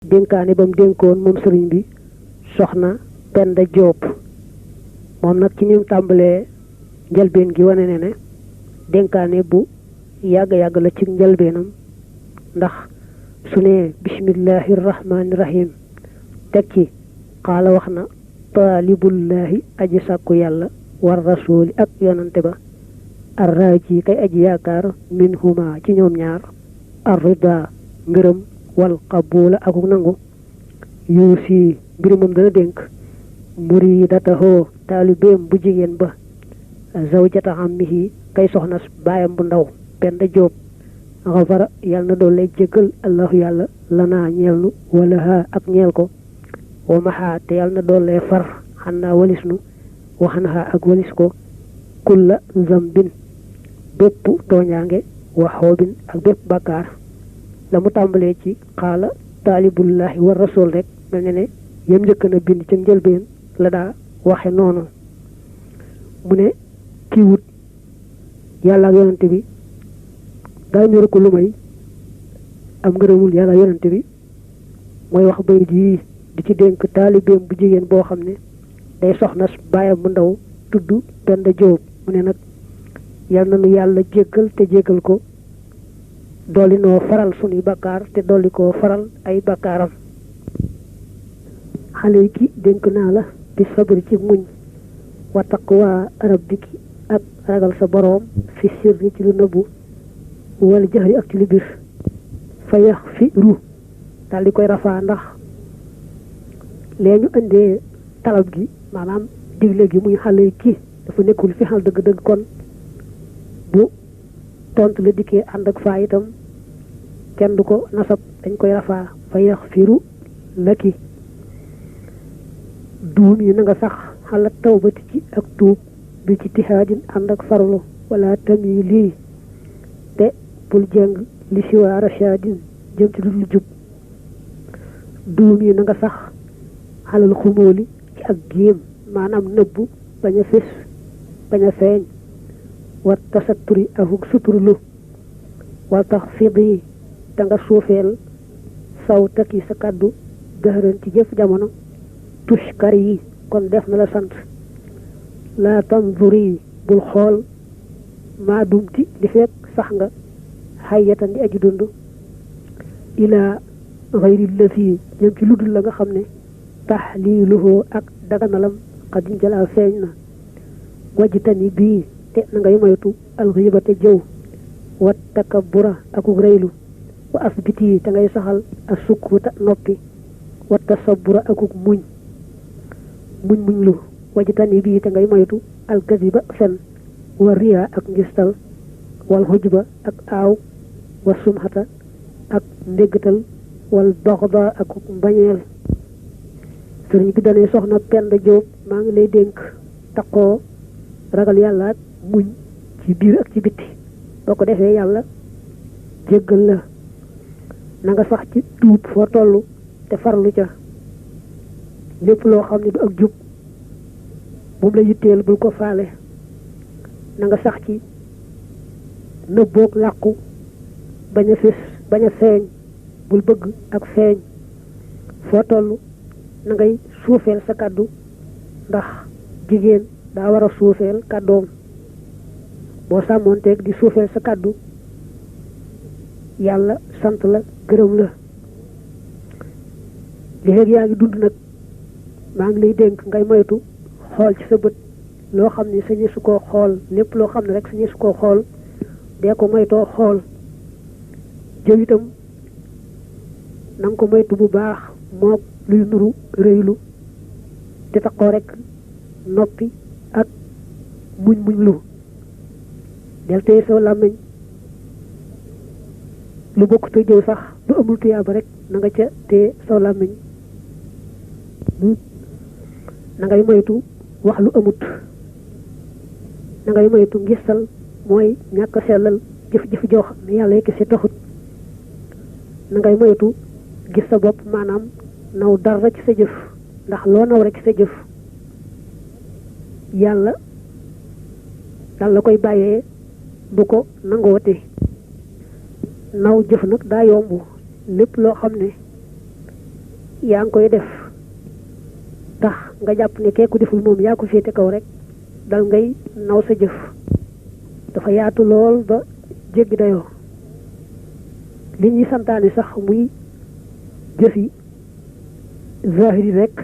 dénkaane ba mu dénkoon moom sëriñ bi soxna Penda Diop moom nag ci ni mu tàmbalee njëlbeen gi wane ne dénkaane bu yàgg-yàgg la ci njëlbeenam ndax su ne bismillahi rahmaani rahim teg ci xaala wax na taalibullahi aji sàkku yàlla war rasuuli ak yonante ba arraaji kay aji yaakaar min huma ci ñoom ñaar arrida ngërëm wal qabuula akuk nangu yuusi mbiri moom dana dénk muridatahoo taalibeem bu jigéen ba zawjata ammihi kay soxnas baayam bu ndaw Penda Jóob xafara yàlla na doole jéggal allahu yàlla lanaa ñeel nu wala haa ak ñeel ko wa maxaa te yàlla na doole far xannaa walis nu waxanaa ak walis ko kulla zambin bépp tooñaange wa xoobin ak bépp bakkaar la mu tàmbalee ci xaala taalibullahi wa rasul rek mel ne ne yam njëkk na bind ca njëlbeen la daa waxe noonu mu ne kii wut yàlla ak yonante bi daa ñëru ko lu may am ngërëmul yàlla ak yonante bi mooy wax bay di ci dénk taalibeem bu jigéen boo xam ne day soxnas baayam bu ndaw tudd Penda Jóob mu ne nag yal na nu yàlla jéggal te jéggal ko dolli noo faral sunuy bakkaar te dolli koo faral ay bakkaaram xale ki dénk naa la bi sabri ci muñ wa taqwa rabbiki ak ragal sa boroom fi sirri ci lu nëbbu wala jahri ak ci lu bir fa yax fi ru daal di koy rafaa ndax lee ñu indee talab gi maanaam digle gi muy xale ki dafa nekkul fi xal dëgg-dëgg kon bu tontu la dikkee ànd ak faa itam kenn du ko nasab dañ koy rafaa fa yax firu laki duum yi na nga sax xala tawbati ci ak tuub bi ci tihaadin ànd ak farlu wala tami lii te bul jeng li siwa rashadin jëm ci lu jub duum yi na nga sax xalal xumóoli ci ak géem maanaam nëbbu bañ a fés bañ a feeñ war tasatturi akuk suturlu wal tax fidi te nga suufeel saw taki sa kàddu dëxëran ci jëf jamono tushkar yi kon def na la sant laa tanzuri bul xool maa dumti li fekk sax nga xayyatan di aji dund ilaa xayri lati jëm ci ludul la nga xam ne taxliiluhu ak daganalam xadin jalaa feeñ na wajtani bii te na ngay moytu alxiibate jëw wa takabura akuk reylu wa asbiti te ngay saxal a sukkuta noppi wa tasabura akuk muñ lu wajtani bii te ngay moytu alkaziba fen wa riya ak ngistal wal xujba ak aaw wa sumxata ak ndéggatal wal baxda akuk mbañeel sëriñ bi danee soxna Penda Jóob maa ngi lay dénk taqoo ragal yàlla ak muñ ci biir ak ci bitti boo ko defee yàlla jéggal la na nga sax ci tuub foo toll te farlu ca lépp loo xam ne du ak jub moom la yitteel bul ko faale na nga sax ci nëbboog làqu bañ a fés bañ a feeñ bul bëgg ak feeñ foo toll na ngay suufeel sa kàddu ndax jigéen daa war a suufeel kàddoom boo sàmmoonteeg di suufeel sa kàddu yàlla sant la gërëm la léegi yaa ngi dund nag maa ngi lay dénk ngay moytu xool ci sa bët loo xam ne sañe su koo xool lépp loo xam ne rek sañe su koo xool dee ko moytoo xool jëw itam na nga ko moytu bu baax mook luy nuru rëylu te taxoo rek noppi ak muñ lu del téye sa làmmiñ lu bokk te jëw sax du amul tuyaaba rek na nga ca téye sa làmmiñ na ngay moytu wax lu amut na ngay moytu ngistal mooy ñàkk sellal jëf-jëf joo xam ne yàlla yekk si taxut na ngay moytu gis sa bopp maanaam naw dara ci sa jëf ndax loo naw rek ci sa jëf yàlla dal la koy bàyyee bu ko nangoote naw jëf nag daa yomb lépp loo xam ne yaa ngi koy def tax nga jàpp ne kee ko deful moom yaa ko féete kaw rek dal ngay naw sa jëf dafa yaatu lool ba jéggi dayoo li ñuy santaane sax muy jëfi zahiri rek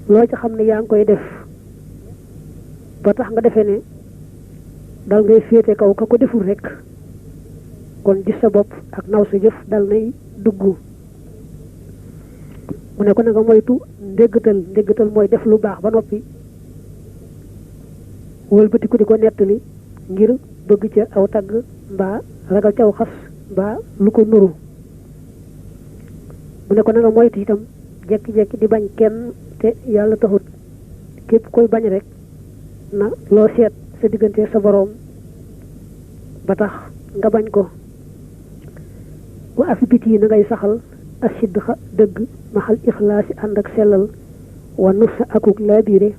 loo ci xam ne yaa ngi koy def ba tax nga defee ne dal ngay féete kaw ka ko deful rek kon gis sa bopp ak naw sa jëf dal nay dugg mu ne ko na nga moytu ndéggatal mooy def lu baax ba noppi wëlbatiku di ko nettali ngir bëgg ca aw tagg mbaa ragal ca aw xas mbaa lu ko nuru mu ne ko na nga moytu itam jekki-jekki di bañ kenn te yàlla taxut képp koy bañ rek na loo seet sa diggante sa boroom ba tax nga bañ ko wa afibiti yi na ngay saxal asidxa dëgg maxal ixlaasi ànd ak sellal wa nusa akuk laabiire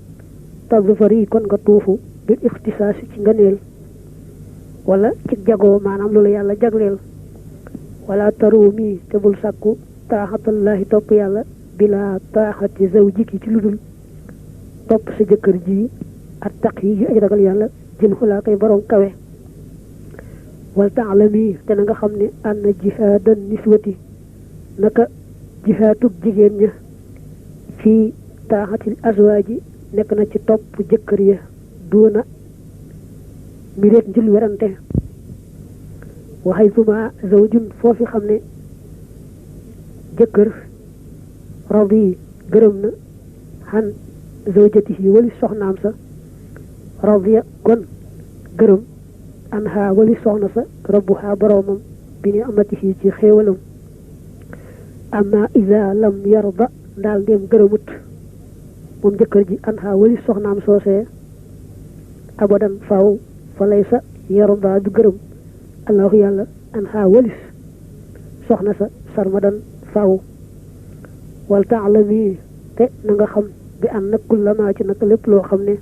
tazfari kon nga tuufu bil ixtisaasi ci ngëneel wala ci jagoo maanaam loolu yàlla jagleel wala taru mi te bul sàkku taaxatallahi topp yàlla bila taaxati zawjiki ci ludul topp sa jëkkër ji ak taq yi yu aj ragal yàlla jën xulaa koy borom kawe wal taalami te na nga xam ne ànd jihaadan niswati naka jihaatug jigéen ña fii taaxatil azwaaji nekk na ci topp jëkkër ya duuna mi réet njul werante waxay suma zawjun foofi xam ne jëkkër radi gërëm na xan zawjatihi wali soxnaam sa radiya kon gërëm an ha wali soxna sa rabbuha boroomam bi ni amatihi ci xéewalam amma iza lam yarda daal dem gërëmut moom jëkkër ji an ha wali soxnaam soosee abadan faw fa laysa yarda du gërëm allahu yàlla an ha walis soxna sa sarmadan faw wal taalami te na nga xam bi an nag kullama ci naka lépp loo xam ne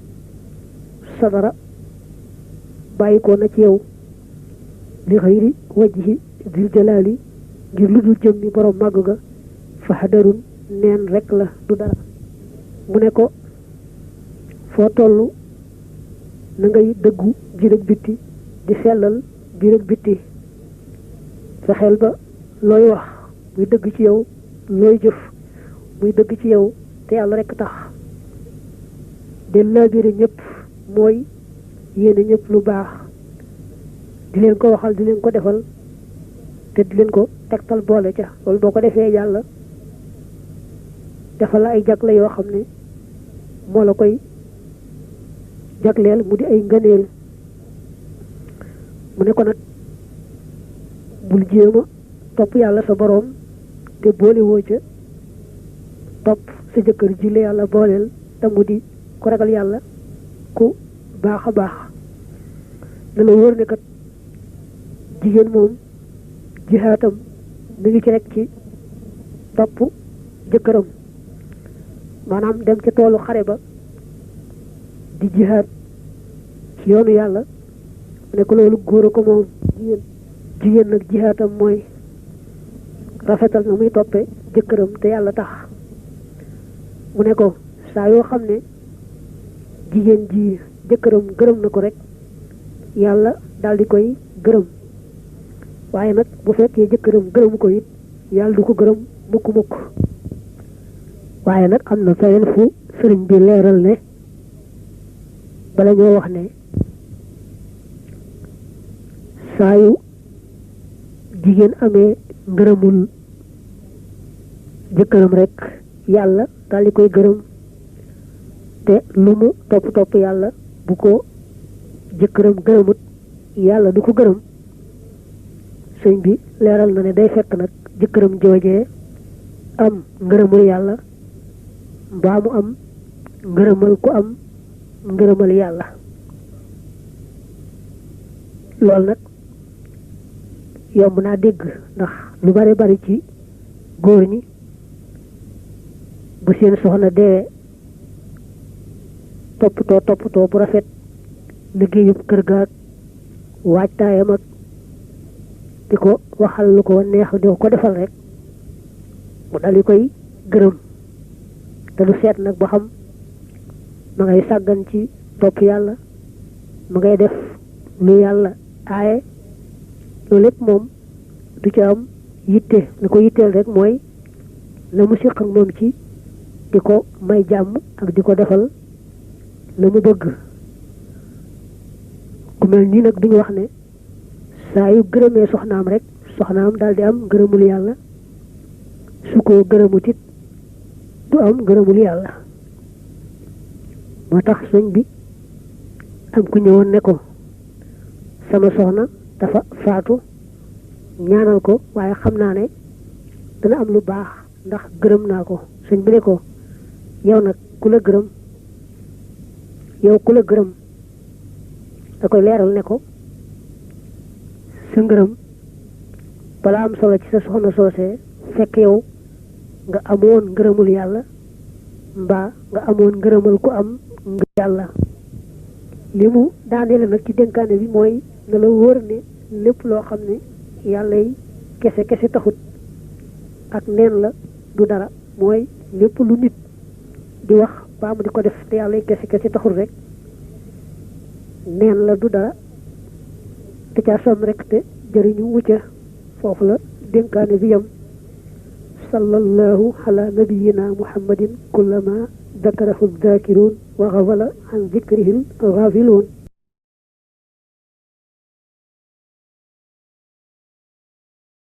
sadara bàyyi ko na ci yow li xëyri wajhi dil jalaali ngir lu dul jëmmi borom màgg ga fa xadarun neen rek la du dara mu ne ko foo toll na ngay dëggu biir ak bitti di sellal biir ak bitti fexeel ba looy wax muy dëgg ci yow looy jëf muy dëgg ci yow te yàlla rek tax del laa biire ñëpp mooy yéene ñëpp lu baax di leen ko waxal di leen ko defal te di leen ko tegtal boole ca loolu boo ko defee yàlla defal la ay jagle yoo xam ne moo la koy jagleel mu di ay ngëneel mu ne ko nag bul jéema topp yàlla sa boroom te boole woo ca topp sa jëkkër ji la yàlla booleel te mu di ku ragal yàlla ku baax a baax na la wóor ne kat jigéen moom jihaatam mi ngi ci rek ci topp jëkkëram maanaam dem ca toolu xare ba di jihaat ci yoonu yàlla ne ko loolu góor a ko moom jigéen nag jihaatam mooy rafetal na muy toppe jëkkëram te yàlla tax mu ne ko saa yoo xam ne jigéen ji jëkkëram gërëm na ko rek yàlla daal di koy gërëm waaye nag bu fekkee jëkkëram gërëm ko it yàlla du ko gërëm mukk waaye nag am na feneen fu sëriñ bi leeral ne bala ñoo wax ne saa yu jigéen amee ngërëmul jëkkëram rek yàlla daal di koy gërëm te lu mu topp yàlla bu ko jëkkëram gërëmut yàlla du ko gërëm sëñ bi leeral na ne day fekk nag jëkkëram joojee am ngërëmul yàlla mbaa mu am ngërëmal ku am ngërëmal yàlla loolu nag yomb naa dégg ndax lu bari ci góor ñi bu seen soxna dee toppatoo bu rafet liggéeyub kër gaag waajtaayam ak di ko waxal lu ko neex di ko defal rek mu dal di koy gërëm te du seet nag ba xam ma ngay sàggan ci topp yàlla ma ngay def lu yàlla aaye loolu lépp moom du ci am yitte la ko yitteel rek mooy la mu siq ak moom ci di ko may jàmm ak di ko defal la mu bëgg ku mel nii nag duñu wax ne saa yu gërëmee soxnaam rek soxnaam daal di am ngërëmul yàlla su ko gërëmut it du am ngërëmul yàlla moo tax sëñ bi am ku ñëwoon ne ko sama soxna dafa faatu ñaanal ko waaye xam naa ne dana am lu baax ndax gërëm naa ko sëñ bi ne ko yow nag ku la gërëm da koy leeral ne ko sa ngërëm bala am solo ci sa soxna soosee fekk yow nga amoon ngërëmul yàlla mbaa nga amoon ngërëmal ku am yàlla li mu daaneel nag ci dénkaane bi mooy na la wóor ne lépp loo xam ne yàlla yi kese taxut ak neen la du dara mooy lépp lu nit di wax baa mu di ko def te yàlla yi kese taxut rek neen la du dara te caa som rek te jëriñu wucca foofu la dénkaane bi yam sallallahu ala nabiyina muhammadin kullama dakarahu dhakiruun wa ghafala an dhikrihil ghafiluun